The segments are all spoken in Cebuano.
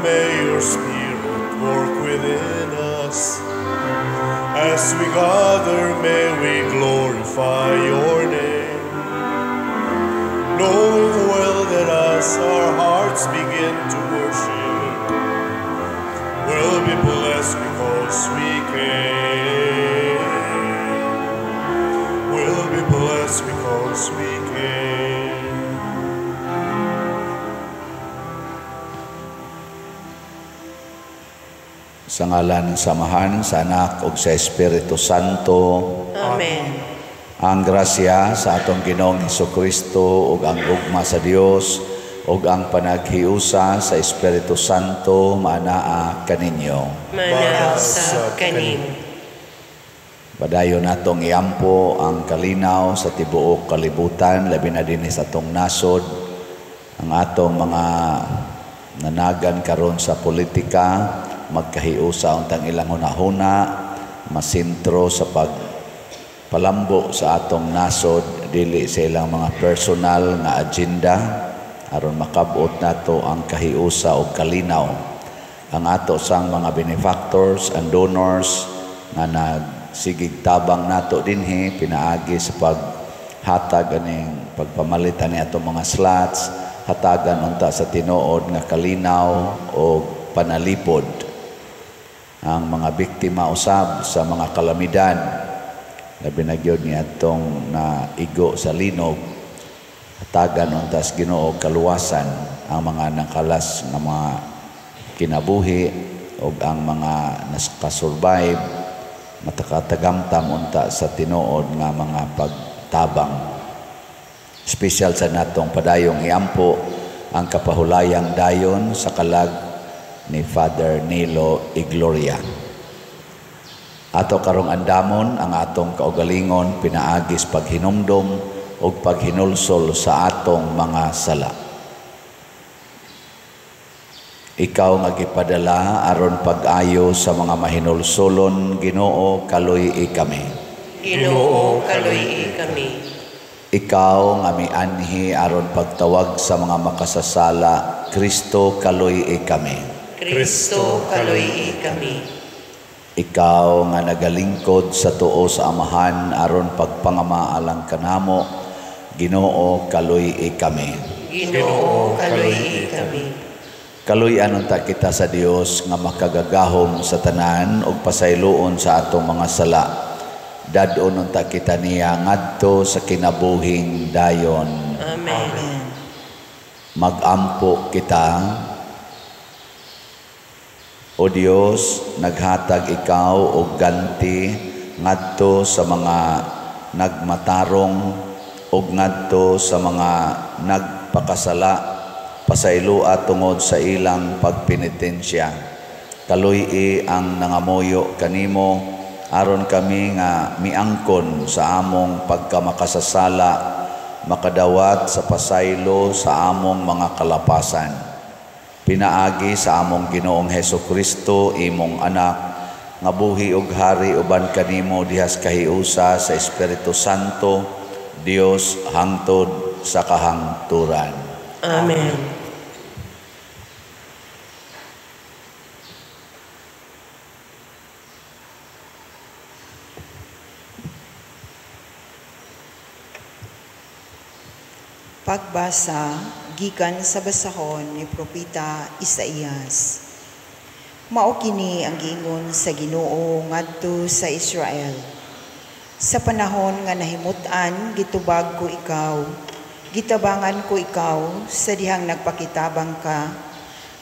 may your Spirit work within us. As we gather, may we glorify your name, knowing well that as our hearts begin to worship, we'll be blessed because we came. We'll be blessed because we came. Sa ngalan ng Samahan, sa Anak ug sa Espiritu Santo. Amen. Ang grasya sa atong Ginoong Hesukristo ug ang gugma sa Dios ug ang panaghiusa sa Espiritu Santo maanaa kaninyo. Maanaa usab kanimo. Padayon natong iampo ang kalinaw sa tibuok kalibutan, labi na dinhi sa atong nasod, ang atong mga nanagan karon sa politika, magkahiusa untang ilang hunahuna, masintro sa pagpalambo sa atong nasod, dili sa ilang mga personal nga agenda, aron makabot nato ang kahiusa o kalinaw. Ang ato sang mga benefactors and donors nga nagsigig tabang nato dinhi pinaagi sa paghatag aning pagpamalit ani atong mga slots, hatagan unta sa tinuod nga kalinaw o panalipod ang mga biktima usab sa mga kalamidad, labi na gyud niadtong naigo sa linog, hatagan untas Ginoo kaluwasan ang mga nakalas nga mga kinabuhi ug ang mga nakasurvive, matakatagamtam unta sa tinuod nga mga pagtabang. Espesyal sa natong padayong iampo ang kapahulayang dayon sa kalag ni Father Nilo Igloria. Ato karong andamon ang atong kaugalingon pinaagis paghinumdom ug paghinulsol sa atong mga sala. Ikaw nga gipadala aron pag-ayo sa mga mahinulsolon, Ginoo, kaluy-i kami. Ginoo, kaluy-i kami. Ikaw nga mianhi aron pagtawag sa mga makasasala, Kristo, kaluy-i kami. Kristo, kaluy-i kami. Ikaw nga nagalingkod sa tuo sa Amahan aron pagpangamaalang kanamo, Ginoo, kaluy-i kami. Ginoo, kaluy-i kami. Kaluy-an unta kita sa Dios nga makagagahom sa tanan ug pasayloon sa atong mga sala. Dad-on unta kita niya ngadto sa kinabuhing dayon. Amen. Magampo kita. O Dios, naghatag ikaw og ganti ngadto sa mga nagmatarong ug ngadto sa mga nagpakasala, pasayloa tungod sa ilang pagpenitensya. Kaluy-i ang nangamuyo kanimo aron kami nga miangkon sa among pagkamakasasala, makadawat sa pasaylo sa among mga kalapasan. Pinaagi sa among Ginoong Hesukristo, imong anak, nga buhi ug hari uban kanimo dihas kahiusa sa Espiritu Santo, Dios hangtod sa kahangturan. Amen. Pagbasa gikan sa basahon ni Propeta Isaías. Mao kini ang giingon sa Ginoo ngadto sa Israel. Sa panahon nga nahimut-an, gitubag ko ikaw, gitabangan ko ikaw sa dihang nagpakitabang ka,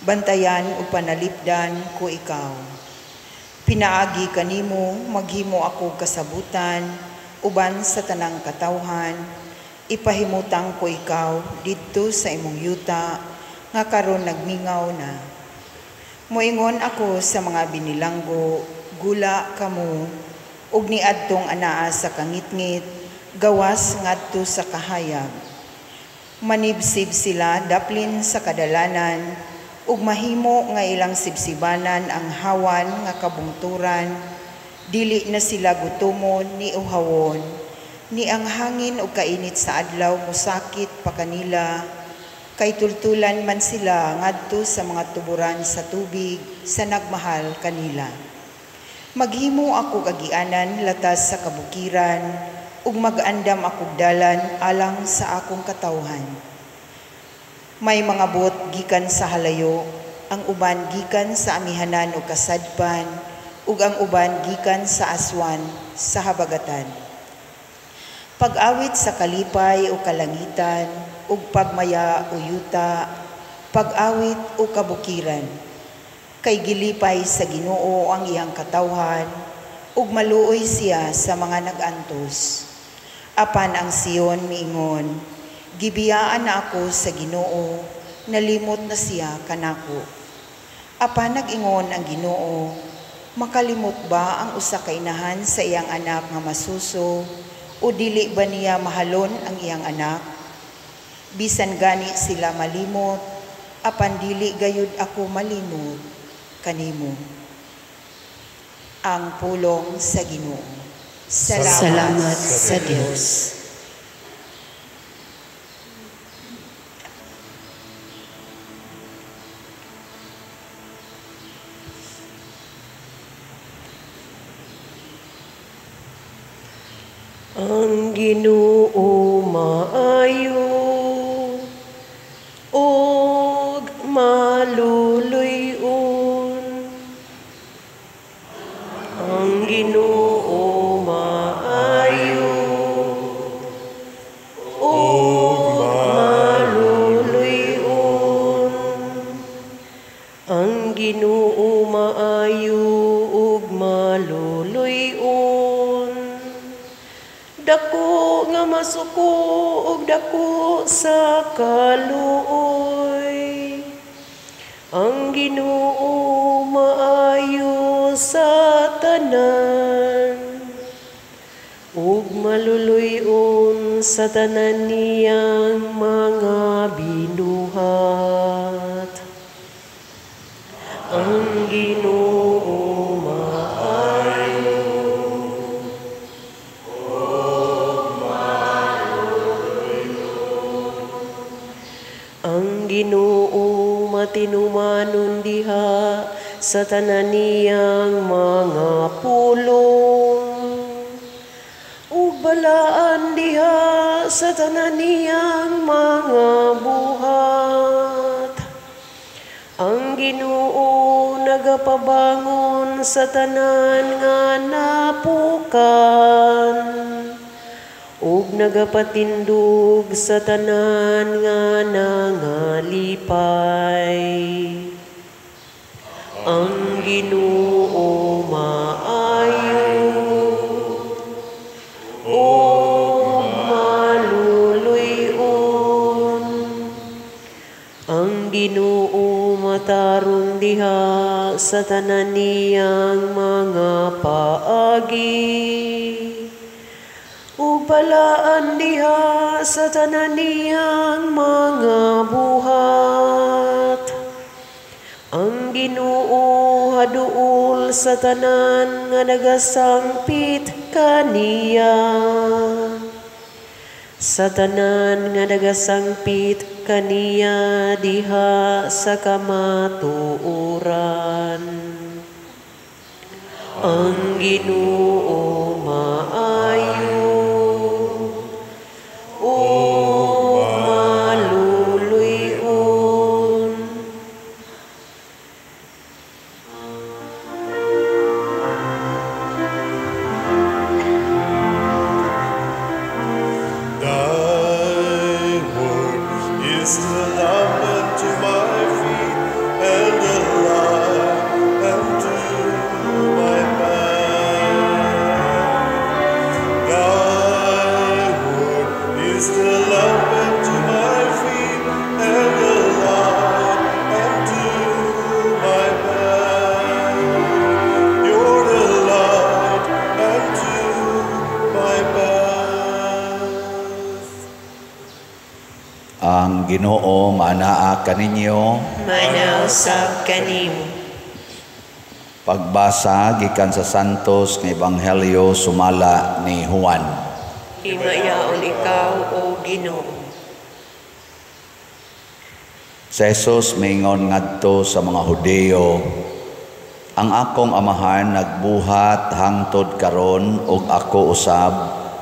bantayan ug panalipdan ko ikaw. Pinaagi kanimo maghimo ako kasabutan uban sa tanang katawhan, ipahimutang ko ikaw didto sa imong yuta nga karon nagmingaw na. Moingon ako sa mga binilanggo, gula kamo, ug niadtong anaa sa kangitngit, gawas ngadto sa kahayag. Manibsib sila daplin sa kadalanan, ug mahimo nga ilang sibsibanan ang hawan nga kabungturan, dili na sila gutomon ni uhawon, ni ang hangin ug kainit sa adlaw mosakit pa kanila, Kay tultulan man sila ngadto sa mga tuburan sa tubig sa nagmahal kanila. Maghimo ako agianan latas sa kabukiran, ug mag-andam akog dalan alang sa akong katawhan. May mga bot gikan sa halayo, ang uban gikan sa amihanan ug kasadpan, ug ang uban gikan sa aswan sa habagatan. Pag-awit sa kalipay o kalangitan, ug pagmaya o yuta, pag-awit o kabukiran. Kay gilipay sa Ginoo ang iyang katawhan, ug maluoy siya sa mga nag-antos. Apan ang Sion miingon, gibiyaan na ako sa Ginoo, nalimot na siya kanako. Apan nag-ingon ang Ginoo, makalimot ba ang usa ka inahan sa iyang anak nga masuso, o dili ba niya mahalon ang iyang anak? Bisan gani sila malimot, apan dili gayud ako malimot kanimo. Ang pulong sa Ginoo. Salamat sa Dios. Ang Ginoo maayo ug maluluy-on. Ang Ginoo maayo ug maluluy-on. Ang Ginoo maayo ug maluluy-on. Dako nga masuko ug dako sa kaluoy. Ang Ginoo maayo sa tanan ug maluluy-on sa tanan niyang mga binuhat. Ang Ginoo maayo ug maluluy-on. Ang Ginoo matinumanon diha sa tanan niyang mga pulong, ug balaan diha sa tanan niyang mga buhat. Ang Ginoo nagapabangon sa tanan nga napukan, ug nagapatindog sa tanan nga nangalipay. Ang Ginoo maayo ug maluluy-on. Ang Ginoo matarong diha sa tanan niyang mga paagi, ug balaan diha sa tanan niyang mga buhat. Ang Ginoo haduol sa tanan nga nagasangpit kaniya. Sa tanan nga nagasangpit kaniya diha sa kamatuoran. Ang Ginoo maayo ug maluluy-on. Thy word is the lamp unto my feet and the light unto my path. Thy word is the lamp unto my feet and the light unto my path. You're the light unto my path. Ang Ginoo maanaa kaninyo. Manausab kanimo. Pagbasa gikan sa Santos nga Ebanghelyo sumala ni Juan. Himayaon ikaw, o Ginoo. Si Jesus miingon ngadto sa mga Hudiyo, ang akong amahan nagbuhat hangtod karon ug ako usab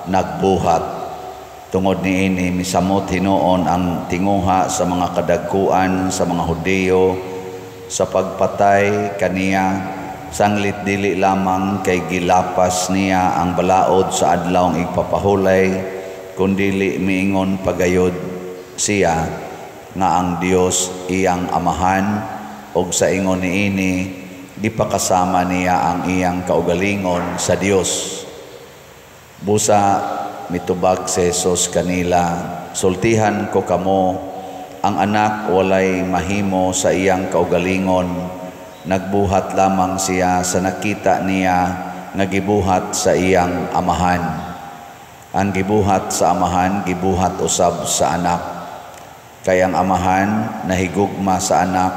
nagbuhat. Tungod niini misamot hinuon ang tinguha sa mga kadagkuan sa mga Hudiyo sa pagpatay kaniya, sanglit dili lamang kay gilapas niya ang balaod sa adlawng igpapahulay, kundili miingon pagayod siya nga ang Dios iyang amahan, og sa ingon niini gipakasama niya ang iyang kaugalingon sa Dios. Busa mitubag si Jesus kanila, sultihan ko kamo, ang anak walay mahimo sa iyang kaugalingon, nagbuhat lamang siya sa nakita niya nga gibuhat sa iyang amahan. Ang gibuhat sa amahan, gibuhat usab sa anak. Kay ang amahan nahigugma sa anak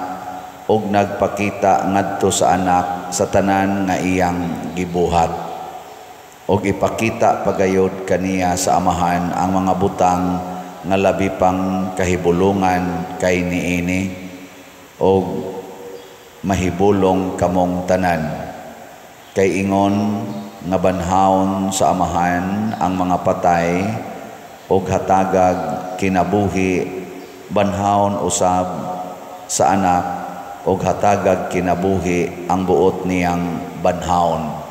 ug nagpakita ngadto sa anak sa tanan nga iyang gibuhat. Og ipakita pagayod kaniya sa amahan ang mga butang nga labi pang kahibulungan kay niini, og mahibulong kamong tanan. Kay ingon nga banhawon sa amahan ang mga patay og hatagag kinabuhi, banhawon usab sa anak og hatagag kinabuhi ang buot niyang banhawon.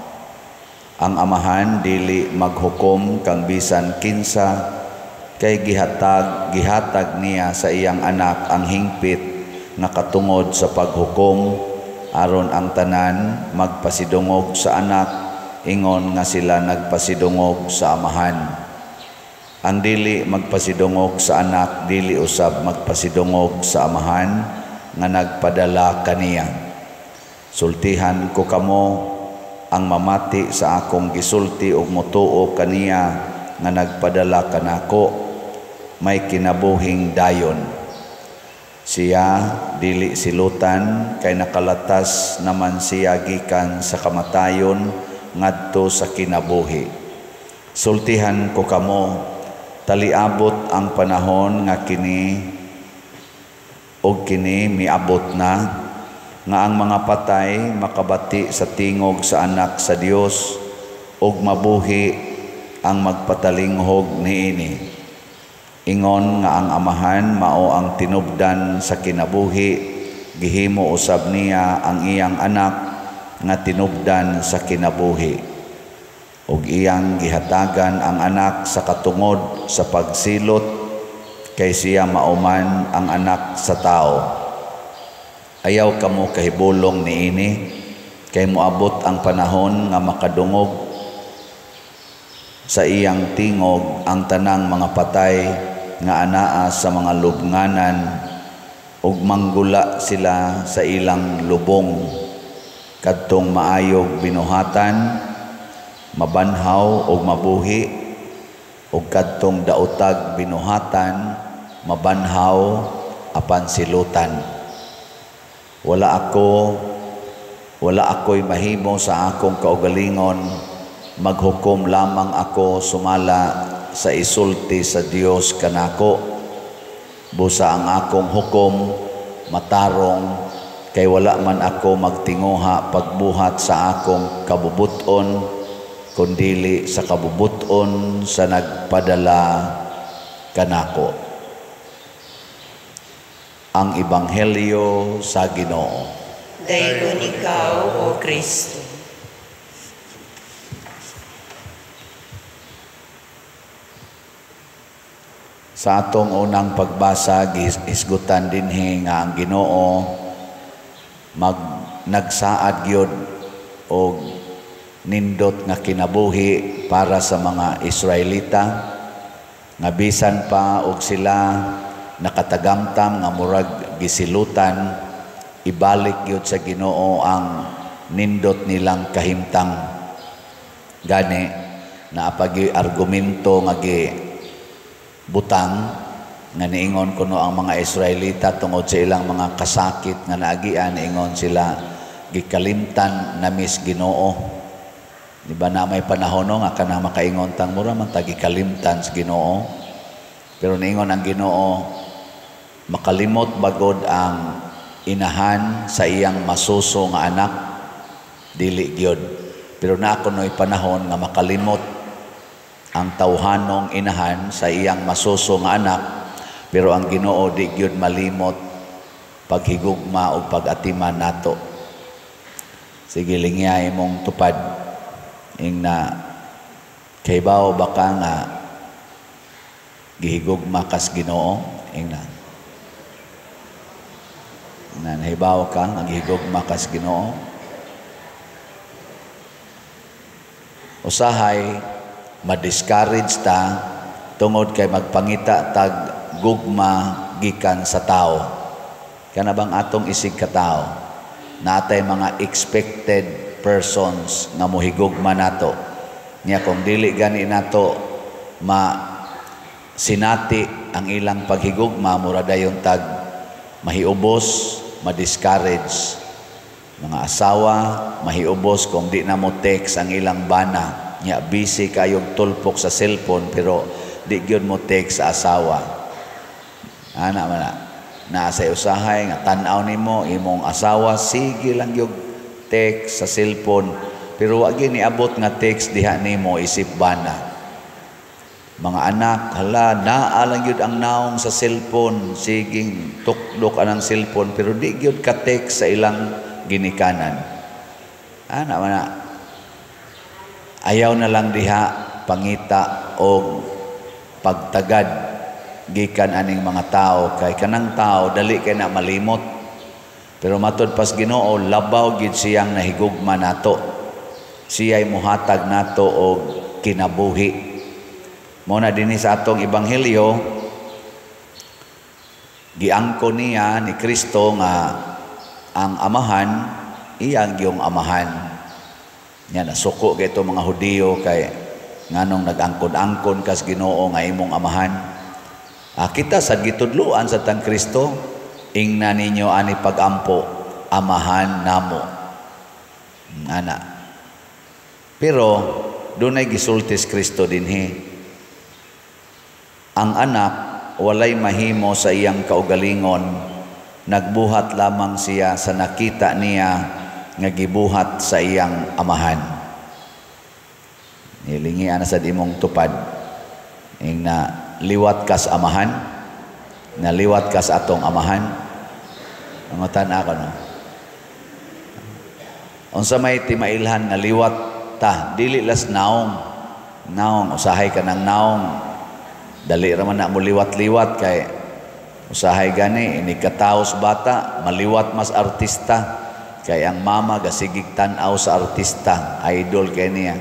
Ang amahan dili maghukom kang bisan kinsa, kay gihatag niya sa iyang anak ang hingpit nga katungod sa paghukom, aron ang tanan magpasidungog sa anak ingon nga sila nagpasidungog sa amahan. Ang dili magpasidungog sa anak dili usab magpasidungog sa amahan nga nagpadala kaniya. Sultihan ko kamo, ang mamati sa akong gisulti ug motuo kaniya nga nagpadala kanako, may kinabuhing dayon. Siya dili silutan, kay nakalatas naman siya gikan sa kamatayon ngadto sa kinabuhi. Sultihan ko kamo, taliabot ang panahon nga kini og kini miabot na, nga ang mga patay makabati sa tingog sa anak sa Dios ug mabuhi ang magpatalinghog niini. Ingon nga ang amahan mao ang tinubdan sa kinabuhi, gihimo usab niya ang iyang anak nga tinubdan sa kinabuhi, ug iyang gihatagan ang anak sa katungod sa pagsilot, kay siya mauman ang anak sa tao. Ayaw kamo kahibulong niini, kay moabot ang panahon nga makadungog sa iyang tingog ang tanang mga patay nga anaa sa mga lubnganan, ug manggula sila sa ilang lubong. Kadtong maayog binuhatan, mabanhaw og mabuhi, ug kadtong daotag binuhatan, mabanhaw apan silutan. Wala ako'y mahimo sa akong kaugalingon, maghukom lamang ako sumala sa isulti sa Dios kanako. Busa ang akong hukom matarong, kay wala man ako magtinguha pagbuhat sa akong kabubuton, kundili sa kabubuton sa nagpadala kanako. Ang Ebanghelyo sa Ginoo. Dayon ikaw, O Kristo. Sa atong unang pagbasa, gihisgutan dinhi nga ang Ginoo nagsaad gyud og nindot nga kinabuhi para sa mga Israelita, nga bisan pa og sila nakatagamtam nga murag gisilutan, ibalik gyud sa Ginoo ang nindot nilang kahimtang. Gani naapagi argumento nga butang nga niingon kuno ang mga Israelita tungod sa ilang mga kasakit nga naagian, niingon sila gikalimtan namis Ginoo. Di ba na may panahon no, nga kanang makaingon tang mura man ta gikalimtan sa Ginoo. Pero niingon ang Ginoo, Makalimot bagod ang inahan sa iyang masuso nga anak, dili gyud. Pero naa kuno'y panahon nga makalimot ang tawhanong inahan sa iyang masuso nga anak, pero ang Ginoo di gyud malimot paghigugma o pag-atiman nato. Sige, lingya imong tupad. Ingna, kaybaw baka nga gihigugma kas Ginoo? Ingna. Na nahibaw ka nga gihigugma kas Ginoo? Usahay ma-discourage ta tungod kay magpangita tag gugma gikan sa tao. Kana bang atong isig ka tao? Natay mga expected persons nga mohigugma nato. Nya kung dili gani nato ma sinati ang ilang paghigugma, mura dayon tag mahiubos, ma-discourage. Mga asawa mahiubos kung di na mo text ang ilang bana. Nya busy kayog tulpok sa cellphone pero di gyud mo text sa asawa. Ana man na. Naa sa usahay nga tan-aw nimo imong asawa sige lang gyud text sa cellphone pero wa gyud niabot nga text diha nimo isip bana. Mga anak, hala naa lang gyud ang naong sa cellphone, siging tukdok anang cellphone pero di gyud ka text sa ilang ginikanan. Ana man na. Ayaw na lang diha pangita og pagtagad gikan aning mga tao kay kanang tao dali kay na malimot. Pero matud pas Ginoo labaw gid siyang nahigugma nato. Siya'y muhatag nato og kinabuhi. Mo na dinhi sa atong ebanghelyo giangko niya ni Kristo nga ang amahan iyang giyong amahan. Nya nasuko kay ito mga Hudiyo kay nganong nag-angkon-angkon kas Ginoo nga imong amahan. Kita sad gitudloan sa tang Kristo, ingna ninyo ani pagampo, amahan namo. Ana. Pero dunay gisultis Kristo dinhi. Ang anak walay mahimo sa iyang kaugalingon, nagbuhat lamang siya sa nakita niya nga gibuhat sa iyang amahan. Nilingi ana sad imong tupad. Ingna liwat kas amahan, naliwat kas atong amahan. Pangutan ako no. Unsa may timailhan nga liwat ta, dili las naong. Naong usahay ka ng naong. Dali ra man na mo liwat-liwat kay usahay gani ini kataos bata, maliwat mas artista. Kay ang mama gasigig tan-aw sa artista, idol kay niya.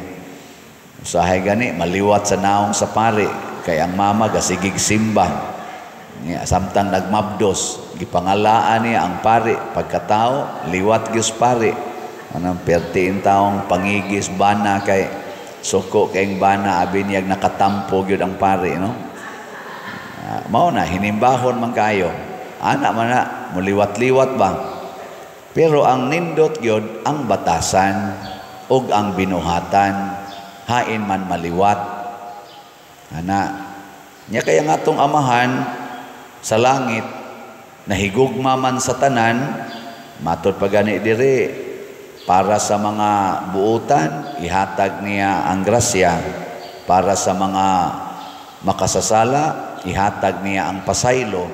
Usahay gani maliwat sa naong sa pari, kay ang mama gasigig simba. Niya samtang nagmabdos, gipangalaan niya ang pari, pagkatao liwat gyud pari. Anang pertiin taong pangigis bana kay suko kayng bana abi niyag nakatampo gyud ang pari, no? Mao na hinimbahon man kayo. Ana man na muliwat-liwat ba? Pero ang nindot gyud ang batasan ug ang binuhatan, hain man maliwat. Ana nya kaya nga atong amahan sa langit nahigugma man sa tanan, matod pa gani diri para sa mga buutan ihatag niya ang grasya, para sa mga makasasala ihatag niya ang pasaylo.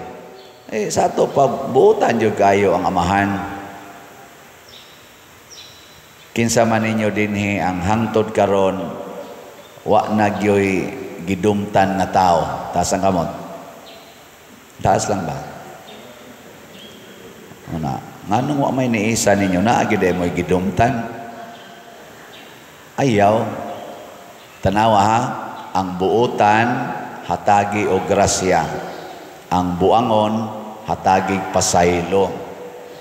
Eh sa ato pa buutan jud kayo ang amahan. Kinsa man ninyo dinhi ang hangtod karon wa na gyoy gidumtan nga tao. Taas ang kamot. Taas lang ba? Una, nganong wa may niisa ninyo naa gyud mo'y gidumtan? Ayaw. Tanawa ha, ang buutan hatagi og grasya. Ang buangon hatagi pasaylo.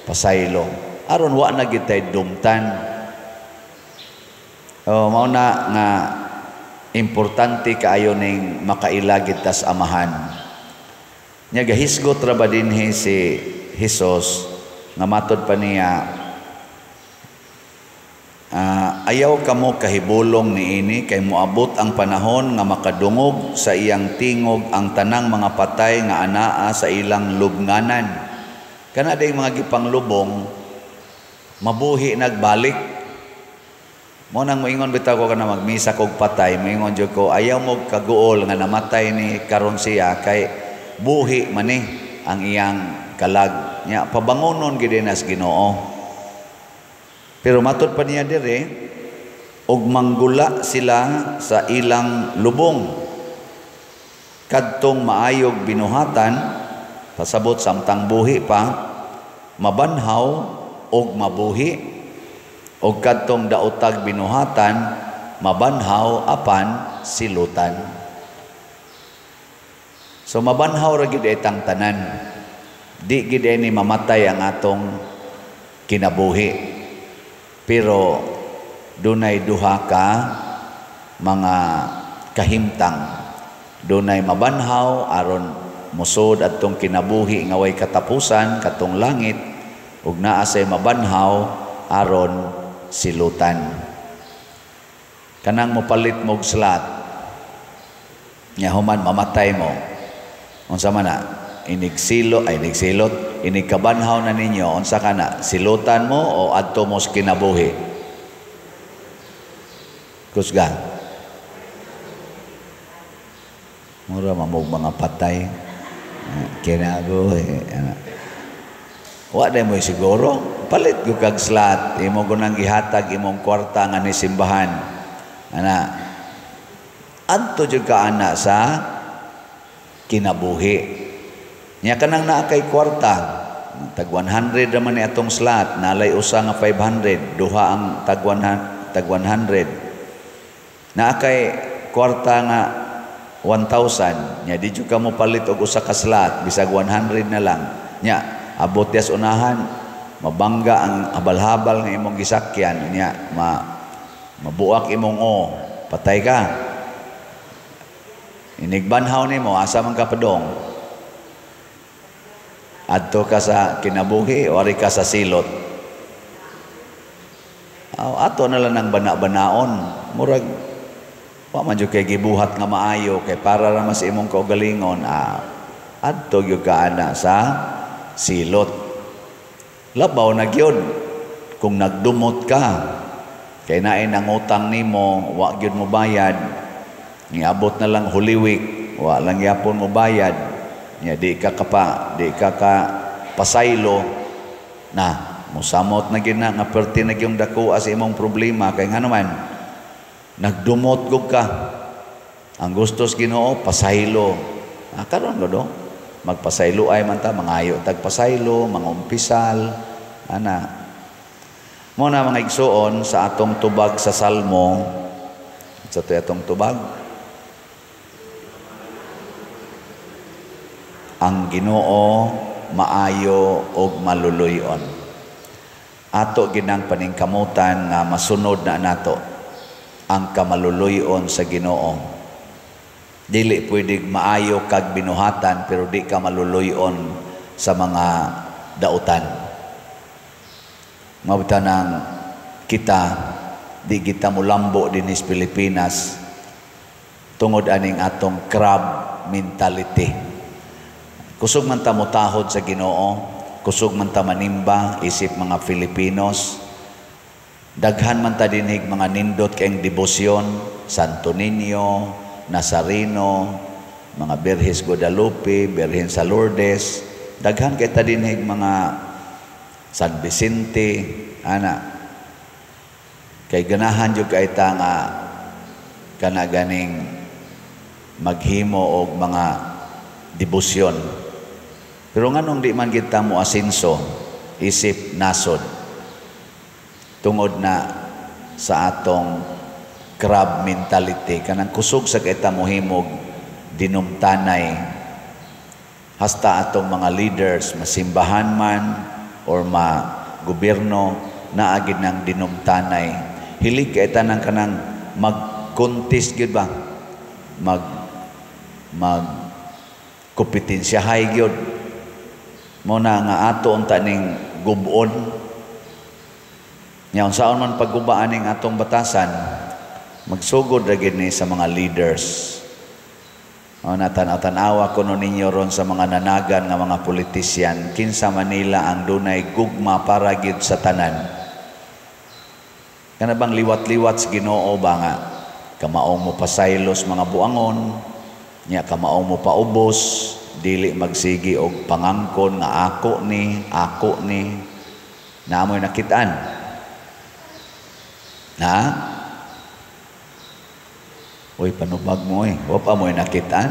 Pasaylo. Aron wa na gyud tay dumtan. Oh, mao na nga importante kaayo ning makaila gid tas amahan. Nya gahisgot ra ba dinhi si Hesus nga matod pa niya ayaw kamo kahibulong niini kay moabot ang panahon nga makadungog sa iyang tingog ang tanang mga patay nga anaa sa ilang lubnganan. Kana day mga gipanglubong mabuhi nagbalik. Mo nang moingon bitaw ko kana magmisa kog patay, moingon jud ko ayaw mo kaguol nga namatay ni karon siya kay buhi man ni ang iyang kalag. Nya pabangonon gid nas Ginoo. Pero matod pa niya dire, og manggula sila sa ilang lubong. Kadtong maayog binuhatan, pasabot samtang buhi pa, mabanhaw og mabuhi. Og kadtong daotag binuhatan, mabanhaw apan silutan. So mabanhaw ra gid itang tanan. Di gid ni mamatay ang atong kinabuhi. Pero dunay duha ka mga kahimtang. Dunay mabanhaw aron musod adtong kinabuhi nga way katapusan katong langit, ug naa say mabanhaw aron silutan. Kanang mopalit mog slot nya human mamatay mo, unsa man na inigsilo ay inigsilot, inigkabanhaw na ninyo, unsa ka na, silutan mo o adto mo sa kinabuhi? Kusga. Mura mamog mga patay kinabuhi. Wa day mo siguro palit gyud kag slot, imo gunang gihatag imong kwarta nga ni simbahan ana, adto jud ka ana sa kinabuhi. Nya kanang naa kay kwarta, tag 100 raman ni atong slot, nalay usa nga 500, duha ang tag 100. Naa kay kwarta nga 1,000, nya di jud ka mo palit og usa ka slot, bisag 100 na lang. Nya abot yas unahan, mabangga ang habal-habal nga imong gisakyan, nya mabuak imong o, patay ka. Inigbanhaw nimo, asa man ka padong? Adto ka sa kinabuhi o ari ka sa silot? Ato na lang ng bana-banaon. Murag wa man jud kay gibuhat nga maayo kay para ra mas imong kaugalingon. Adto gyud ka ana sa silot. Labaw na gyud kung nagdumot ka kay naay nangutang nimo, wa gyud mo bayad. Niabot na lang Holy Week, wa lang gyapon mo bayad. Nya di ka kapa, di ka ka pasaylo na musamot na gyud na nga perti na gyung dako sa imong problema kay ngano man nagdumot gud ka. Ang gustos Ginoo pasaylo. Karon gud magpasaylo ay man ta, mangayo tag pasaylo, mangumpisal ana. Mo na mga igsuon sa atong tubag sa Salmo, sa atong tubag, ang Ginoo maayo og maluluyon. Ato ginang paningkamutan nga masunod na nato ang kamaluluyon sa Ginoo. Dili pwede maayo kag binuhatan pero di ka maluluyon sa mga dautan. Mabta nang kita di kita mulambo dinhi sa Pilipinas tungod aning atong crab mentality. Kusog man ta motahod sa Ginoo, kusog man ta manimba isip mga Filipinos. Daghan man ta dinhig mga nindot kayong debosyon, Santo Niño, Nazareno, mga Birhes Guadalupe, Birhen sa Lourdes. Daghan kay ta dinhig mga San Vicente, ana. Kay ganahan jud kay ta nga kana ganing maghimo og mga debosyon. Pero nganong di man kita mo asenso isip nasod tungod na sa atong crab mentality, kanang kusog sa kita mohimog dinumtanay hasta atong mga leaders masimbahan man or ma gobyerno naagid ng dinumtanay. Hilig kay tanang kanang mag-contest gyud ba, mag mag kompetensyahay gyud mo na nga ato unta ning gubon Nya unsaon man pagguba aning atong batasan, magsugod ra gid ni sa mga leaders. O na tan-awa kuno ninyo ron sa mga nanagan nga mga politisyan, kinsa Manila ang dunay gugma para gid sa tanan. Kana bang liwat-liwat sa Ginoo ba nga kamaong mo pasaylos mga buangon, nya kamaong mo paubos, dili magsigi og pangangkon nga ako ni, ako ni. Naamoy nakitaan. Na? Uy, panubag mo eh. Wa pa mo'y nakitaan.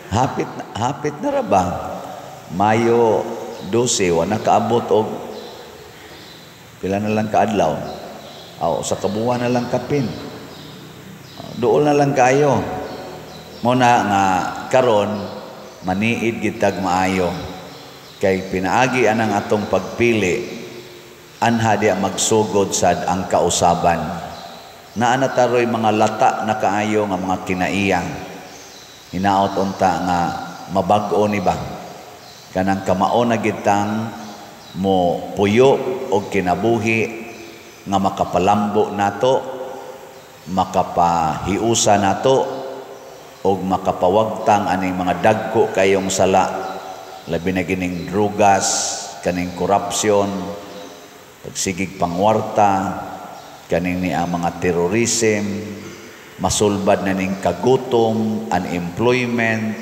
Hapit, hapit na ra ba? Mayo 12, wa nakaabot og pila na lang kaadlaw. Aw, sa kabuwan na lang kapin. Duol na lang kayo. Mo na nga karon maniid gitag maayo. Kay pinaagi anang atong pagpili, anha diya magsugod sad ang kausaban. Naa na taroy mga lata na kaayo nga mga kinaiyang. Hinaot unta nga mabag-o ni ba? Kanang kamao na gitang mo puyo og kinabuhi nga makapalambo nato, makapahiusa nato, og makapawagtang aning mga dagko kayong sala, labi na gining drugas, kaning korupsyon, pagsigig pangwarta, kaning ni ang mga terorism, masulbad na ning kagutom, unemployment,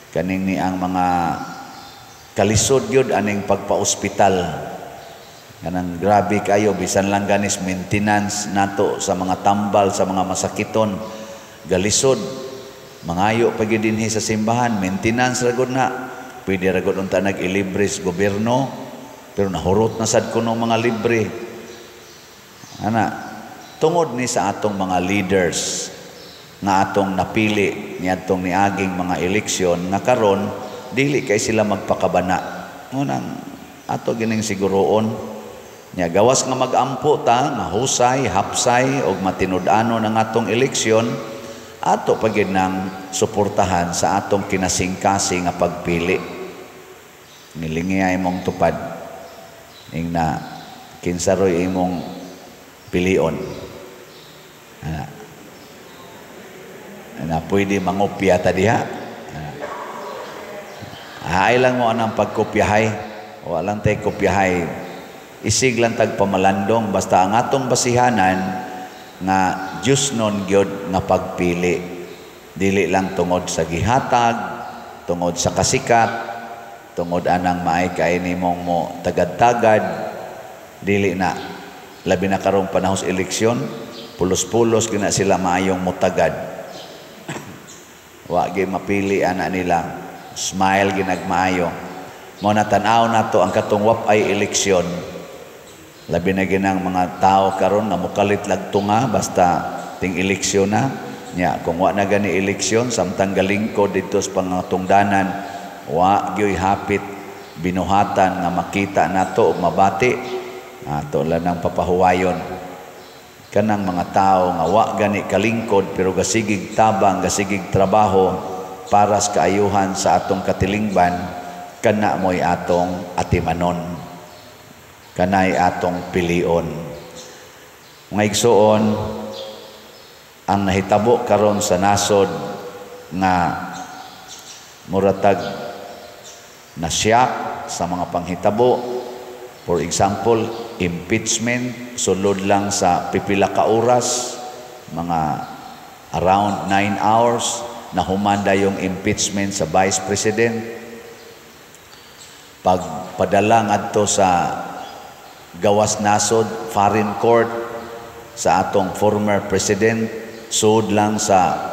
kaning ni ang mga kalisod yun aning pagpa-ospital. Kanang grabe kayo, bisan lang ganis maintenance nato sa mga tambal, sa mga masakiton, galisod, mangayo pa gyud dinhi sa simbahan, maintenance ra gud na. Pwede ra gud unta nag-ilibre sa gobyerno, pero nahurot na sad kuno mga libre. Ana, tungod ni sa atong mga leaders nga atong napili niadtong niaging mga eleksyon nga karon dili kay sila magpakabana. Ngunang ato gining siguroon nya gawas nga magampo ta nga husay, hapsay og matinud-anon ang atong eleksyon, ato pa gyud nang suportahan sa atong kinasingkasing nga pagpili. Nilingi ay imong tupad ing na kinsa roy imong pilion. Ana. Ana pwede mangopya ta diha. Ay lang mo anang pagkopyahay. Wa lang tay kopyahay. Isig lang tag pamalandong basta ang atong basihanan nga Diyos nun gyud nga pagpili. Dili lang tungod sa gihatag, tungod sa kasikat, tungod anang maay kay nimong mo tagad-tagad, dili na. Labi na karong panahon sa eleksyon, pulos-pulos gina sila maayong mutagad. Wa gyud mapili ana nila, smile ginagmaayo. Mo na tan-aw nato ang katong wap-ay eleksyon. Labi na ginang mga tao karon nga mokalit lagtunga basta ting eleksyon na. Nya kung wa na gani eleksyon samtang galingkod didto sa pangatungdanan, wa gyoy hapit binuhatan nga makita nato ug mabati. Ato lang nang papahuwayon kanang mga tao nga wa gani kalingkod pero gasigig tabang, gasigig trabaho para sa kaayuhan sa atong katilingban, kana mo'y atong atimanon, kanay atong pilion. Mga igsoon, ang nahitabo karon sa nasod nga muratag nasyak sa mga panghitabo, for example, impeachment, sulod lang sa pipila ka oras, mga around 9 hours, nahumanda yung impeachment sa Vice President. Pagpadala ngadto sa gawas nasod, foreign court, sa atong former president, sud lang sa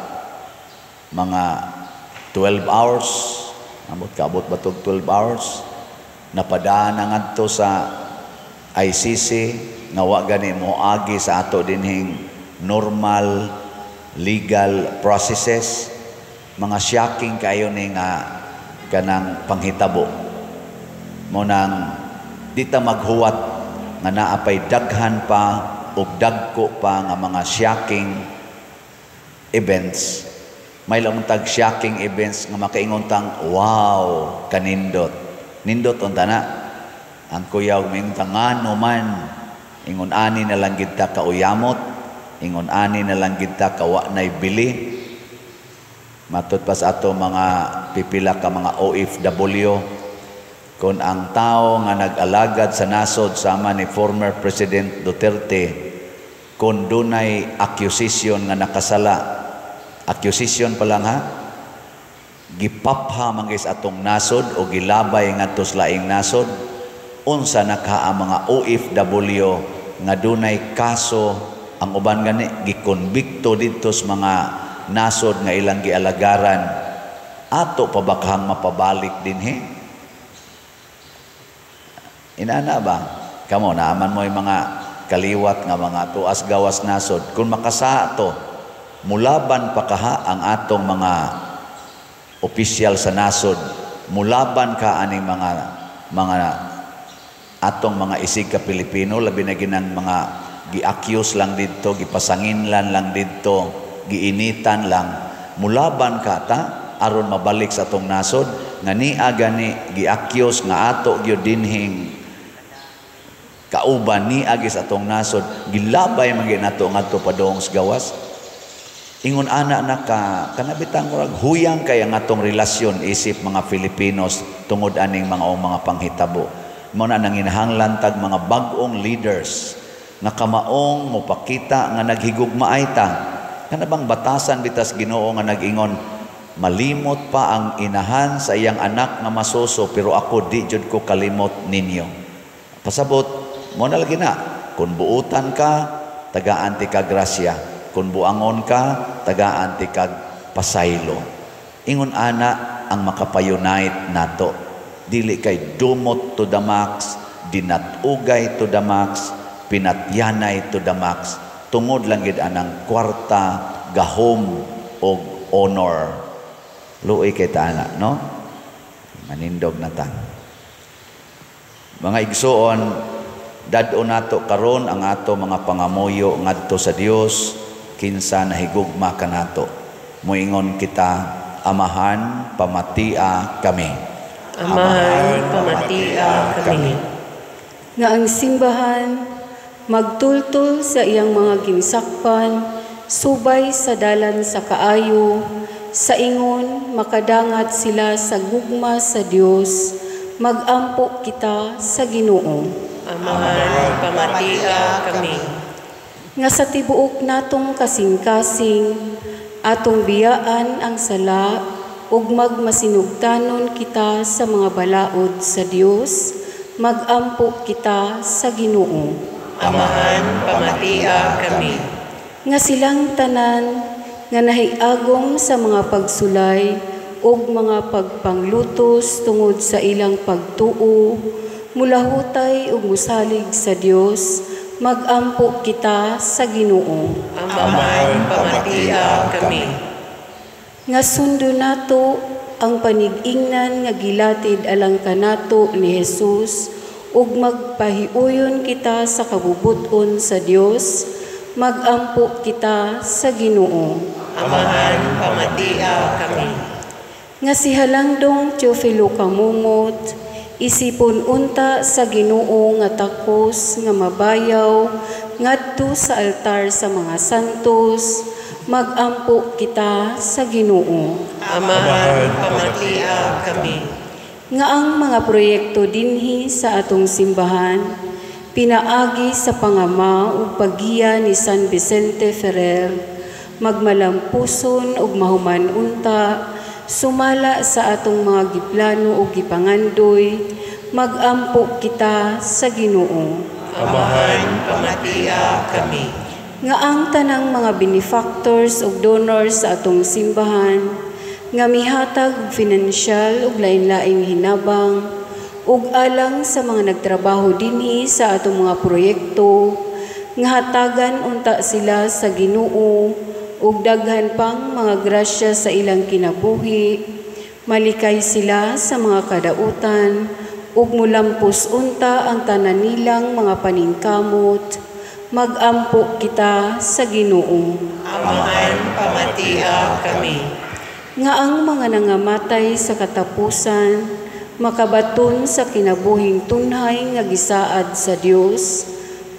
mga 12 hours, amot kaabot ba tog 12 hours, napadaan na ngadto sa ICC, nga wa gani moagi sa ato dinhing normal legal processes. Mga shocking kayo ni nga kanang panghitabo. Mo nang di ta maghuwat nga naa pay daghan pa og dagko pa nga mga shocking events. May lang tag shocking events nga makaingon tang wow kanindot. Nindot unta na. Ang kuyaw mingon tang ngano man. Ingon ani na lang gid ta kauyamot, ingon ani na lang gid ta kawa nay bili. Matud pa sa ato mga pipila ka mga OFW, kung ang tao nga nag-alagad sa nasod sama ni former President Duterte, kung dunay accusation nga nakasala, accusation pa lang ha, gipapha man sa atong nasod o gilabay ngadto sa laing nasod, unsa na ka ang mga OFW nga dunay kaso, ang uban gani gikonbikto didto sa mga nasod nga ilang gialagaran, ato pa ba kahang mapabalik dinhi? Inana ba? Kamo naaman mo yung mga kaliwat nga mga tuas gawas nasod, kung makasaa to, mulaban pa kaha ang atong mga opisyal sa nasod, mulaban ka aning mga atong mga isig ka Pilipino, labi na ginang mga gi-accuse lang didto, gipasanginlan lang didto, giinitan lang, mulaban ka ta aron mabalik sa atong nasod nga nia gani gi-accuse nga ato gyud dinhing kauban ni agi sa atong nasod, gilabay man gyud nato ngadto padung sa gawas. Ingon ana na ka kanabitang murag huyang kay ang atong relasyon isip mga Filipinos tungod aning mga panghitabo. Mao na nanginahanglan tag mga bag-ong leaders nga kamaong mopakita nga naghigugmaay ta. Kana bang batasan bitas Ginoo nga nag-ingon, malimot pa ang inahan sa iyang anak nga masuso, pero ako di jud ko kalimot ninyo. Pasabot mo na lagi na, kung buutan ka, tagaan ti ka grasya. Kung buangon ka, tagaan ti ka pasaylo. Ingon ana ang makapayunite nato. Dili kay dumot to the max, dinatugay to the max, pinatyanay to the max. Tungod lang gid anang kwarta, gahom og honor. Luoy kay ta ana, no? Manindog na ta. Mga igsuon, dad-o nato karon ang ato mga pangamuyo ngadto sa Dios kinsa nahigugma kanato. Moingon kita, Amahan, pamatia kami. Amahan, pamatia kami. Nga ang simbahan magtultol sa iyang mga ginsakpan, subay sa dalan sa kaayo, sa ingon makadangat sila sa gugma sa Dios, magampo kita sa Ginoo. Amahan, pamatia kami. Nga sa tibuok natong kasing-kasing, atong biyaan ang sala ug magmasinugtanon kita sa mga balaod sa Dios, magampo kita sa Ginoo. Amahan, pamatia kami. Nga silang tanan nga nahiagom sa mga pagsulay ug mga pagpanglutos tungod sa ilang pagtuo, mulahutay ug musalig sa Dios, magampo kita sa Ginoo. Amahan, pamatia kami. Nga sundo nato ang panig-ingnan nga gilatid alang kanato ni Jesus ug magpahiuyon kita sa kabubuton sa Dios, magampo kita sa Ginoo. Amahan, pamatia kami. Nga si Halangdong Teofilo Camomot, isipon unta sa Ginoo nga takos nga mabayaw ngadto sa altar sa mga santos, magampo kita sa Ginoo. Amahan, pamatia kami. Nga ang mga proyekto dinhi sa atong simbahan, pinaagi sa pangama ug paggiya ni San Vicente Ferrer, magmalampuson ug mahuman unta, sumala sa atong mga giplano ug gipangandoy, magampo kita sa Ginoo. Amahan, pamatia kami. Nga ang tanang mga benefactors ug donors sa atong simbahan, nga mihatag og finansyal ug lain-laing hinabang, ug alang sa mga nagtrabaho dinhi sa atong mga proyekto, nga hatagan unta sila sa Ginoo ug daghan pang mga grasya sa ilang kinabuhi, malikay sila sa mga kadautan, ug mulampos unta ang tanan nilang mga paningkamot, magampo kita sa Ginoo. Amahan, pamatia kami. Nga ang mga nangamatay sa katapusan, makabaton sa kinabuhing tunhay nga gisaad sa Dios,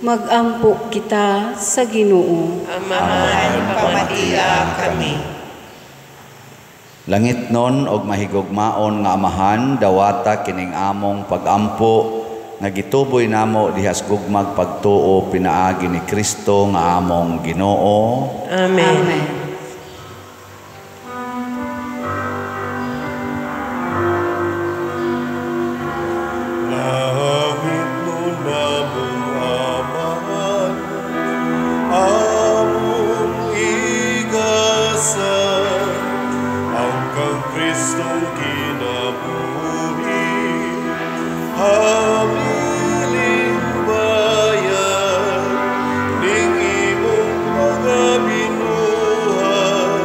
Magampo kita sa Ginoo. Amahan, pamatia kami. Langit nun og mahigugmaon nga Amahan, dawata kining among pagampo nga gituboy namo dihas gugmag pagtuo pinaagi ni Kristo nga among Ginoo. Amen. Amen. Langit nun among Amahan, among igasa, ang kang Kristong kinabuhi, habiling bayan, ning imong mga binuhat,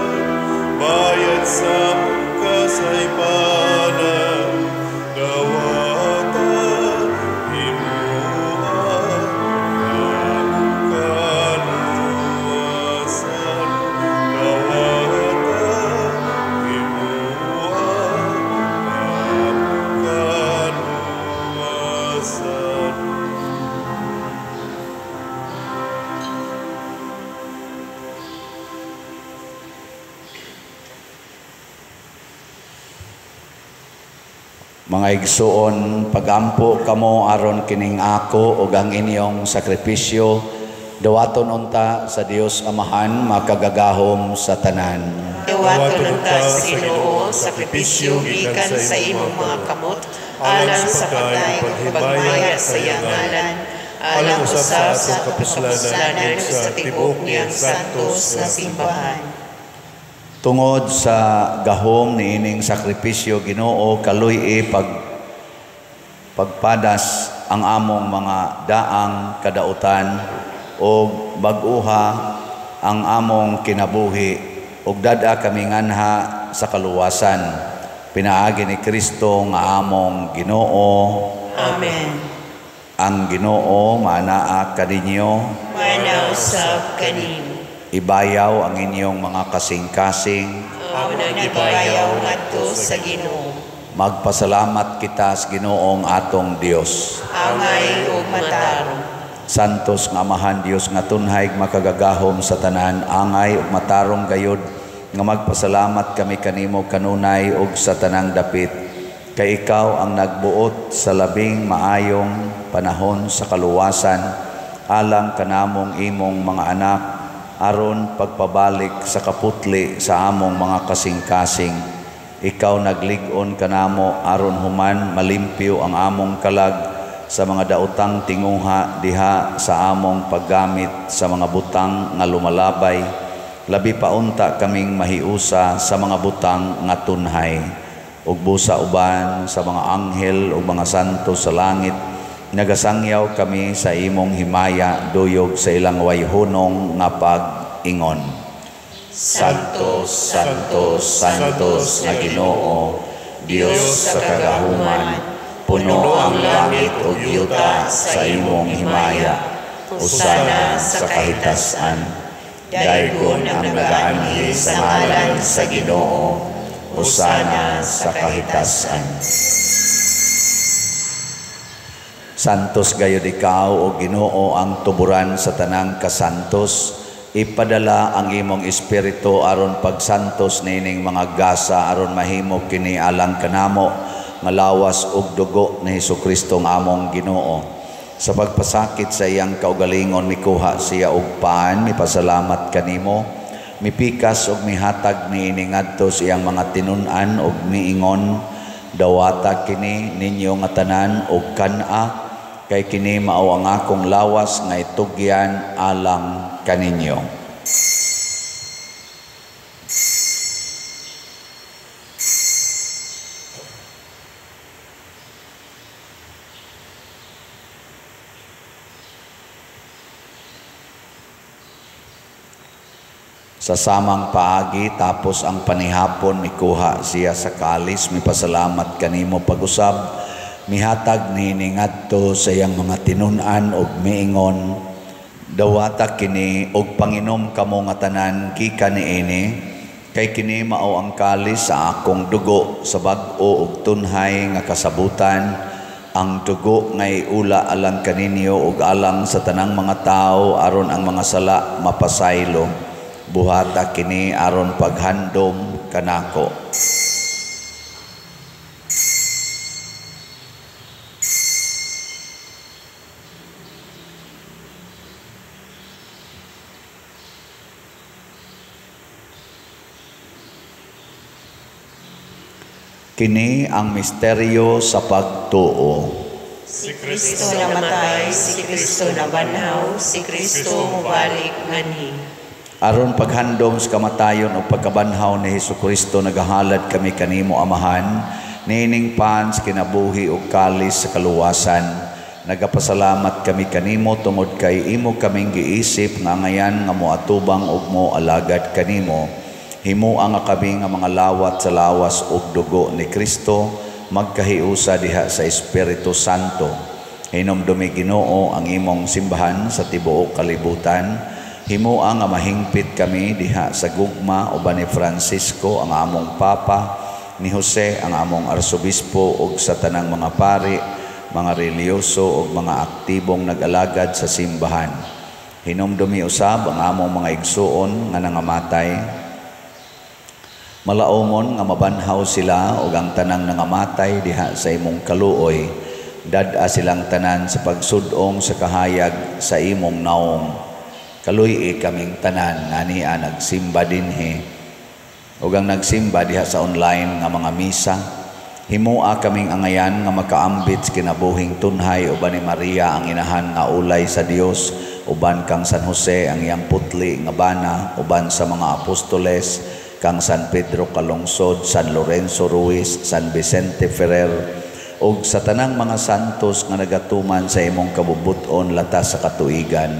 bayad sa among kasaypanan, dawata himua among kaluwasan, dawata himua among kaluwasan. Mga igsuon, pagampo kamo aron kining ako ug ang inyong sakripisyo, dawaton unta sa Dios Amahan makagagahom sa tanan. Dawaton unta sa Ginoo sakripisyo gikan sa imong mga kamot, alang sa pagay ug paghimaya sa iyang ngalan, alang usab sa kapuslanan ug sa tibuok niyang santos nga simbahan. Tungod sa gahom niining sakripisyo, Ginoo, kaluy-i pagpadas ang among mga daang kadautan og bag-uha ang among kinabuhi ug dad-a kami nganha sa kaluwasan pinaagi ni Kristo nga among Ginoo. Amen. Ang Ginoo maanaa kaninyo, Maanaa usab kanimo. Ibayaw ang inyong mga kasing-kasing. Amo nang ibayaw ngadto sa Ginoo. Magpasalamat kita sa Ginoong atong Dios. Angay ug matarong. Santos nga Amahan Dios nga tunhay makagagahom sa tanan, angay ug matarong gayod nga magpasalamat kami kanimo kanunay ug sa tanang dapit, kay ikaw ang nagbuot sa labing maayong panahon sa kaluwasan alang kanamong imong mga anak aron pagpabalik sa kaputli sa among mga kasing-kasing. Ikaw naglig-on kanamo aron human malimpyo ang among kalag sa mga daotang tinguha diha sa among paggamit sa mga butang nga lumalabay. Labi pa unta kaming mahiusa sa mga butang nga tunhay. Ug busa uban sa mga anghel ug mga santo sa langit, nagasangyaw kami sa imong himaya duyog sa ilang wayhunong nga pag-ingon. Santo, Santo, Santos nga Ginoo, Dios sa kagahuman, puno ang langit ug yuta sa imong himaya. Usana sa kahitasan. Daygon ang nagaanhi sa ngalan sa Ginoo. Usana sa kahitasan. Santos gayud ikaw o Ginoo ang tuburan sa tanang kasantos. Ipadala ang imong espiritu aron pagsantos niining mga gasa aron mahimo kini alang kanamo nga lawas ug dugo ni Hesukristo nga among Ginoo. Sa pagpasakit sa iyang kaugalingon mikuha siya og paan, mipasalamat kanimo, mipikas ug mihatag niini ngadto sa iyang mga tinun-an ug miingon, dawata kini ninyo nga tanan og kan-a, kay kini mao ang akong lawas nga itugyan alang kaninyo. Sa samang paagi, tapos ang panihapon, mikuha siya sa kalis, mipasalamat kanimo pag-usab, mihatag niini ngadto sa iyang mga tinun-an og miingon, dawata kini og panginom kamo nga tanan gikan niini, kay kini mao ang kalis sa akong dugo sa bag-o og tunhay nga kasabutan. Ang dugo nga iula alang kaninyo ug alang sa tanang mga tawo aron ang mga sala mapasaylo. Buhata kini aron paghandom kanako. Kini ang misteryo sa pagtuo. Si Kristo namatay, si Kristo nabanhaw, si Kristo mubalik nganhi. Aron paghandom sa kamatayon o pagkabanhaw ni Hesukristo, nagahalad kami kanimo Amahan, niining pan sa kinabuhi ug kalis sa kaluwasan. Nagapasalamat kami kanimo tungod kay imo kaming giisip nga ngayan nga moatubang ug moalagad kanimo. Himoa nga kami nga mga lawat sa lawas ug dugo ni Kristo, magkahiusa diha sa Espiritu Santo. Hinumdumi Ginoo ang imong simbahan sa tibuok kalibutan. Himoa nga mahingpit kami diha sa gugma uban ni Francisco ang among Papa, ni Jose ang among Arsobispo ug sa tanang mga pari, mga reliyoso ug mga aktibong nag-alagad sa simbahan. Hinumdumi usab ang among mga igsuon nga nangamatay. Malaomon nga mabanhaw sila ug ang tanang nangamatay diha sa imong kaluoy. Dad-a silang tanan sa pagsud-ong sa kahayag sa imong naong. Kaluy-i kaming tanan nga ania nagsimba dinhi ug ang nagsimba diha sa online nga mga misa. Himoa kaming angayan nga makaambit sa kinabuhing tunhay uban ni Maria ang inahan nga ulay sa Dios, uban kang San Jose ang iyang putli nga bana, uban sa mga apostoles kang San Pedro Calungsod, San Lorenzo Ruiz, San Vicente Ferrer, ug sa tanang mga santos nga nagatuman sa imong kabubut-on latas sa katuigan.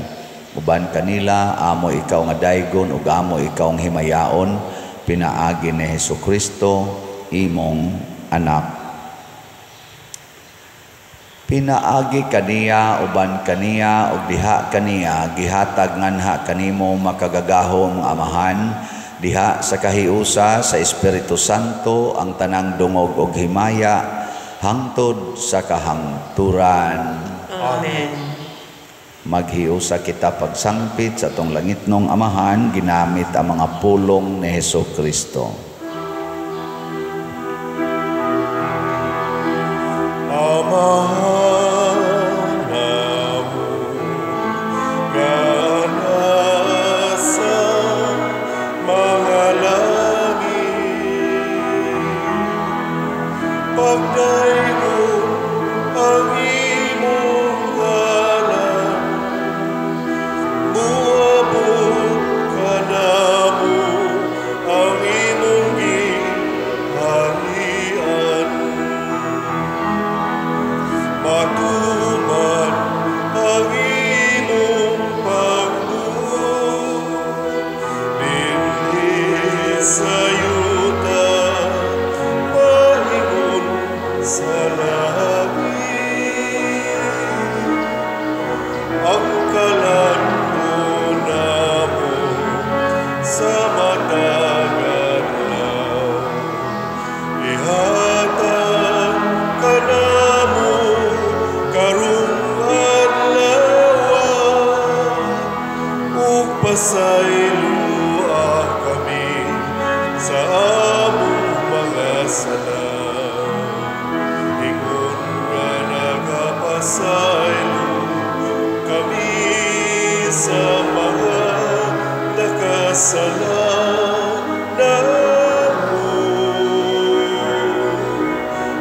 Uban kanila, amo ikaw nga daygon ug amo ikaw ang himayaon, pinaagi ni Hesukristo, imong anak. Pinaagi kaniya, uban kaniya, ug diha kaniya, gihatag nganha kanimo makagagahom Amahan, diha sa kahiusa sa Espiritu Santo ang tanang dungog og himaya hangtod sa kahangturan. Amen. Maghiusa kita pagsangpit sa atong langitnong Amahan ginamit ang mga pulong ni Hesukristo. Amahan namo nga nasa mga langit, pagdaygon ang imong ngalan, muabot kanamo ang imong giharian. Matuman ang imong pagbuot dinhi sa yuta, maingon sa langit. Ang kalan-on namo sa matag adlaw, ihatag kanamo karong adlaw, ug pasayloa kami sa among mga sala, ingon nga nagapasaylo kami sa mga nakasala namo.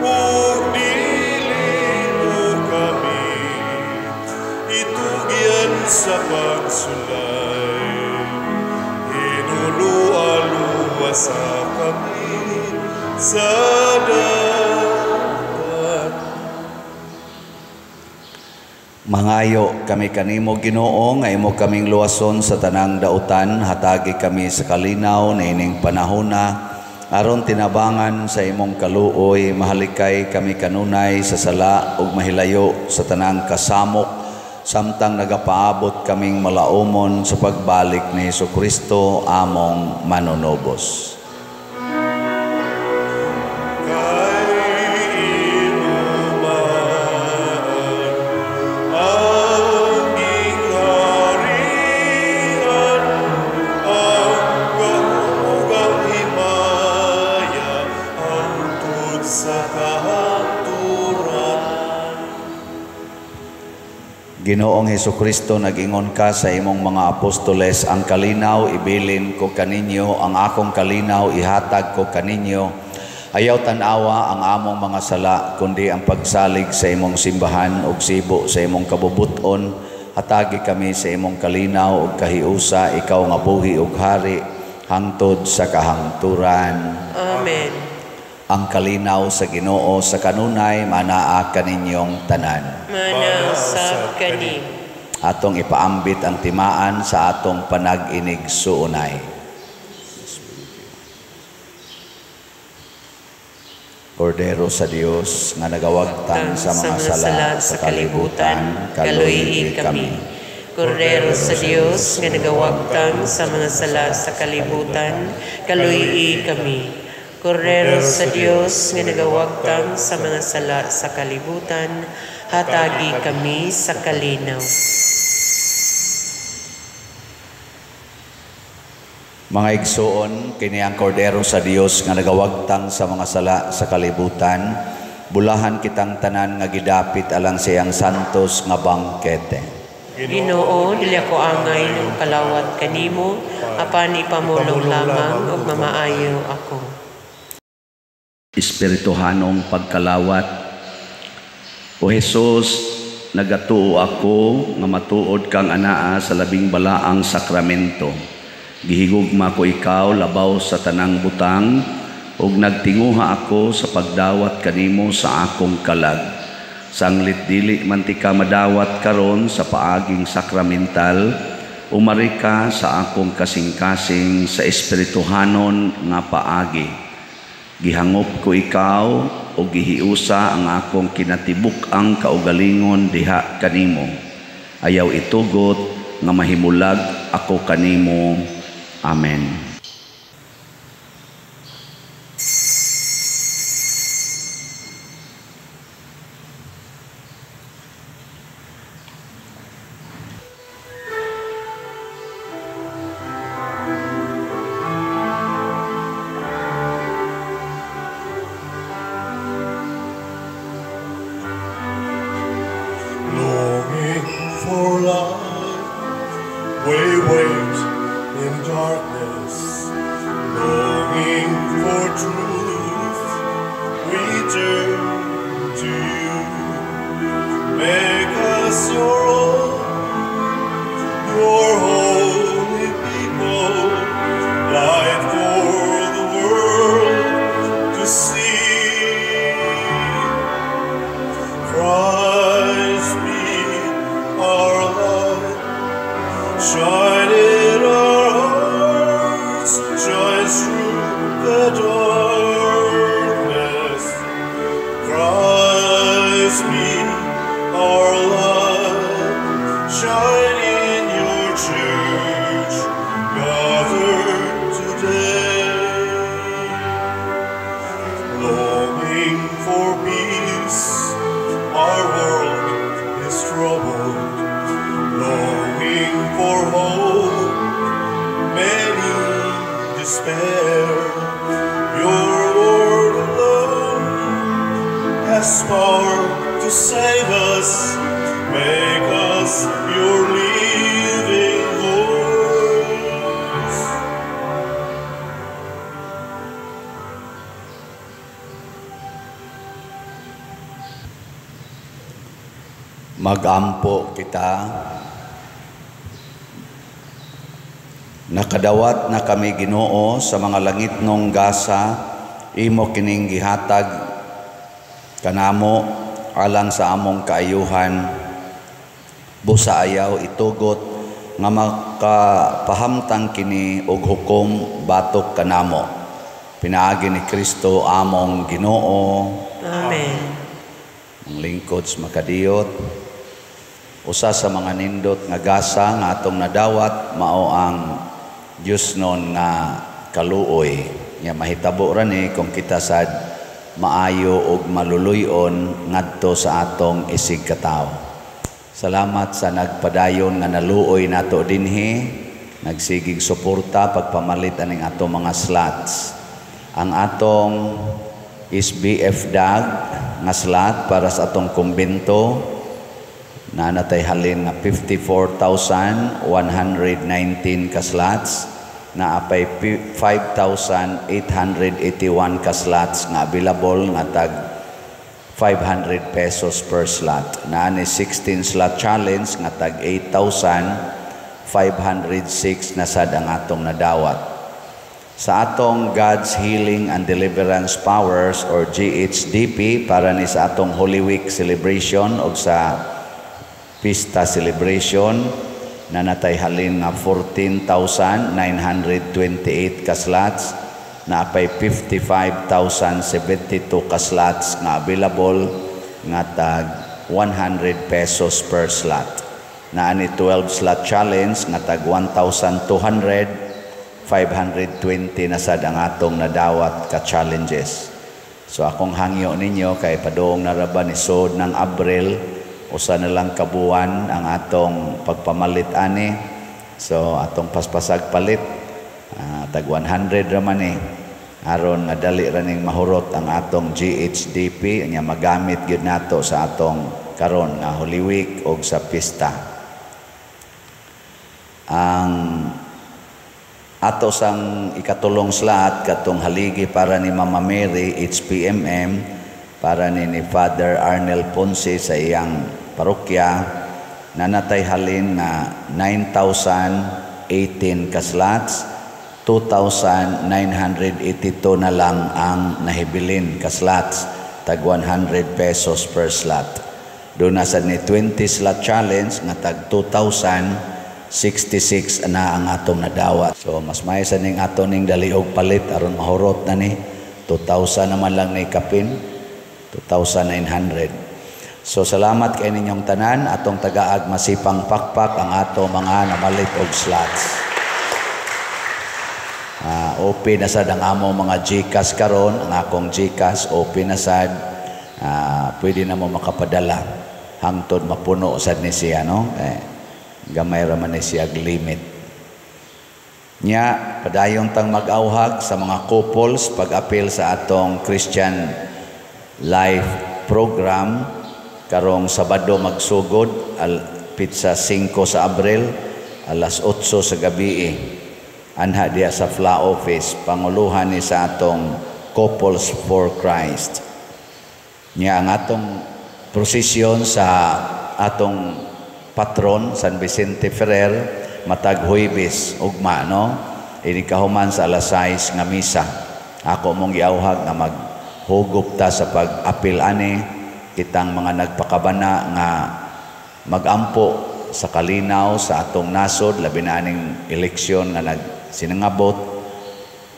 Ug dili mo kami itugyan sa pagsulay, hinulualuwa sa kami sa dapat. Mangayo kami kanimo Ginoo nga imo kaming luwason sa tanang dautan, hatagi kami sa kalinaw niining panahona aron tinabangan sa imong kaluoy, mahalikay kami kanunay sa sala ug mahilayo sa tanang kasamok, samtang nagapaabot kaming malaumon sa pagbalik ni Hesukristo among manunubos. Kay imo man Ginoong Hesukristo, nag-ingon ka sa imong mga apostoles, ang kalinaw ibilin ko kaninyo, ang akong kalinaw ihatag ko kaninyo. Ayaw tan-awa ang among mga sala, kundi ang pagsalig sa imong simbahan ug sibo sa imong kabubuton. Hatagi kami sa imong kalinaw ug kahiusa, ikaw nga buhi ug hari hangtod sa kahangturan. Amen. Ang kalinaw sa Ginoo sa kanunay manaa kaninyong tanan. Manaa usab kanimo. Atong ipaambit ang timaan sa atong panag-inig-suunay. Kordero sa Dios nga nagawagtang sa mga sala sa kalibutan, kaluy-i kami. Kordero sa Dios nga nagawagtang sa mga sala sa kalibutan, kaluy-i kami. Kordero sa Dios nga nagawagtang sa mga sala sa kalibutan, hatagi kami sa kalinaw. Mga igsoon, kini ang Kordero sa Dios nga nagawagtang sa mga sala sa kalibutan, bulahan kitang tanan nga gidapit alang siyang santos nga bangkete. Ginoo, dili ako angay ng kalawat kanimo, apan ipamulong lamang ug mamaayo ako. Espirituhanong pagkalawat. O Jesus, nagatuo ako nga matuod kang anaa sa labing balaang sakramento. Gihigugma ko ikaw labaw sa tanang butang, ug nagtinguha ako sa pagdawat kanimo sa akong kalag. Sanglit dili man ti ka madawat karon sa paaging sakramental, umari ka sa akong kasing-kasing sa espirituhanon nga paagi. Gihangop ko ikaw o gihiusa ang akong kinatibuk-ang kaugalingon diha kanimo. Ayaw itugot nga mahimulag ako kanimo. Amen. Magampo kita. Nakadawat na kami Ginoo sa mga langitnong gasa, imo kining gihatag kanamo alang sa among kaayuhan. Busa ayaw itugot nga makapahamtang kini og hukom batok kanamo. Pinaagi ni Kristo among Ginoo. Amen. Ang lingkod sa makadiyot, usa sa mga nindot nga gasa nga atong nadawat mao ang Dios non nga kaluoy. Nya mahitabo ra ni kung kita sad maayo ug maluluy-on ngadto sa atong isig katawo. Salamat sa nagpadayon nga naluoy nato dinhi, nagsigig suporta pagpamalit aning atong mga slots. Ang atong SBF DAG nga slot para sa atong kumbento Naa na tay halin nga 54,119 ka slots, naa pay 5,881 ka slots nga available nga tag 500 pesos per slot. Naa ni 16 slot challenge nga tag 8,506 na sad ang atong nadawat. Sa atong God's Healing and Deliverance Powers or GHDP para ni sa atong Holy Week celebration o sa Pista celebration, naa na tay halin nga 14,928 ka slots, naa pay 55,072 ka slots nga available nga tag 100 pesos per slot. Naa ni 12 slot challenge nga tag 1,200, 520 na sad ang atong nadawat ka challenges. So akong hangyo ninyo kay padung na ra ba ni sod ng Abril, usa na lang kabuan ang atong pagpamalit ani. So atong paspasag palit, tag 100 ra man eh, aron nga dali ra ning mahurot ang atong GHDP nya magamit gyud nato sa atong karon nga Holy Week og sa pista. Ang ato sang ikatulong slot katong haligi para ni Mama Mary HPMM, para ni Father Arnel Ponce sa iyang parokya, naa na tay halin nga 9,018 ka slots, 2,982 na lang ang nahibilin ka slots, tag 100 pesos per slot. Doon na sad ni 20 slot challenge nga tag 2,066 na ang atong nadawat. So mas may sa ning ato ning daliog palit aron mahurot na ni 2,000 naman lang ni kapin, 2,900. So salamat kay ninyong tanan, atong tagaag masipang pakpak ang ato mga namalit og slots. OP na sad ang amo mga GCash karon, ang akong GCash OP na sad, pwede na mo makapadala hangtod mapuno sad ni siya, no? Gamay ra man ni siya limit. Nya padayon tang mag-auhag sa mga couples pag-apil sa atong Christian Life program karong Sabado magsugod al pitsa 5 sa Abril alas 8 sa gabi anha diya sa FLA office, panguluhan ni sa atong Couples for Christ. Nya ang atong prosesyon sa atong patron San Vicente Ferrer matag Huwebes ugma, no, ini kahuman sa alas 6 nga misa. Ako mong giauhag nga maghugup ta sa pag-apil ani kitang mga nagpakabana nga magampo sa kalinaw sa atong nasod, labi na aning eleksyon nga nagsinangabot,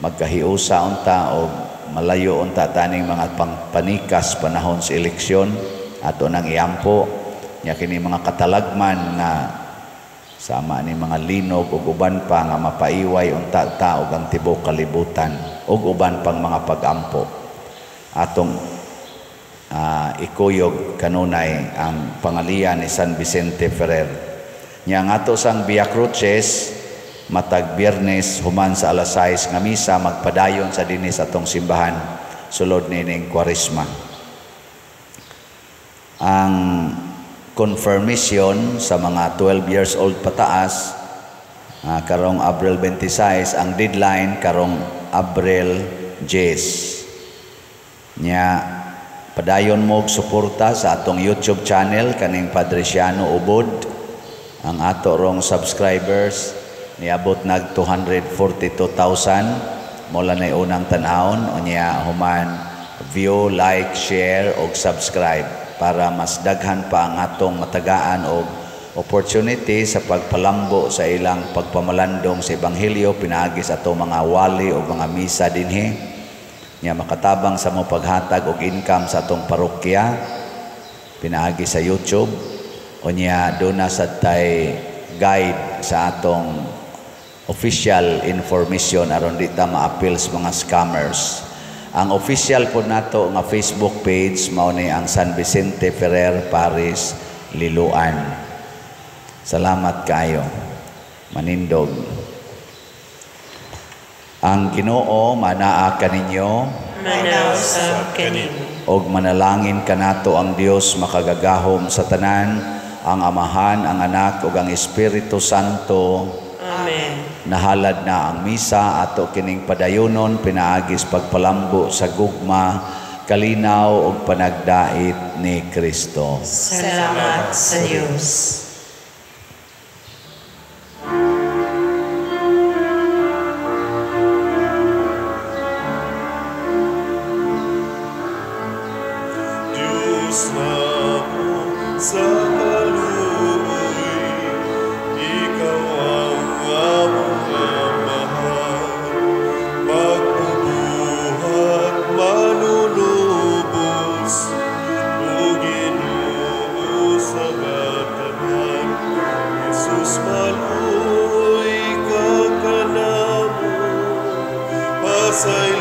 magkahiusa unta o malayo unta taning mga pangpanikas panahon sa eleksyon, ato nang iampo nya kini mga katalagman nga sama ni mga linog ug uban pa nga mapaiway unta ta og ang tibuok kalibutan ug uban pang mga pagampo. Atong ikuyog kanunay ang pangalian ni San Vicente Ferrer. Nya ang ato sang Via Crucis matag Biyernes human sa alas 6 nga misa magpadayon sa dinhi sa atong simbahan sulod nining Kwaresma. Ang confirmation sa mga 12 years old pataas, karong Abril 26 ang deadline, karong Abril 10. Nya padayon mo og suporta sa atong YouTube channel kaning Padre Siano Ubod. Ang ato rong subscribers niabot nag 242,000 mula na unang tan-awon. Unya human view, like, share og subscribe para mas daghan pa ang atong matagaan og opportunity sa pagpalambo sa ilang pagpamalandong sa ebanghelyo pinaagi sa atong mga wali o mga misa dinhi. Nya makatabang sa mo paghatag og income sa atong parokya pinaagi sa YouTube. Unya doon na sad tay guide sa atong official information aron di ta ma-appeal sa mga scammers. Ang official po nato nga Facebook page mao ni ang San Vicente Ferrer Parish Liloan. Salamat kayo. Manindog. Ang Ginoo manaa kaninyo, Manaa usab kanimo. Og manalangin kanato ang Dios makagagahom sa tanan, ang Amahan, ang Anak ug ang Espiritu Santo. Amen. Nahalad na ang misa ato kining padayonon pinaagis pagpalambo sa gugma, kalinaw ug panagdait ni Kristo. Salamat sa Dios. Diyos namo sa kaluoy, Ikaw ang among Amahan, magbubuhat manunubos, o Ginoo sa katanan. Jesus, maluoy ka kanamo, pasayloa.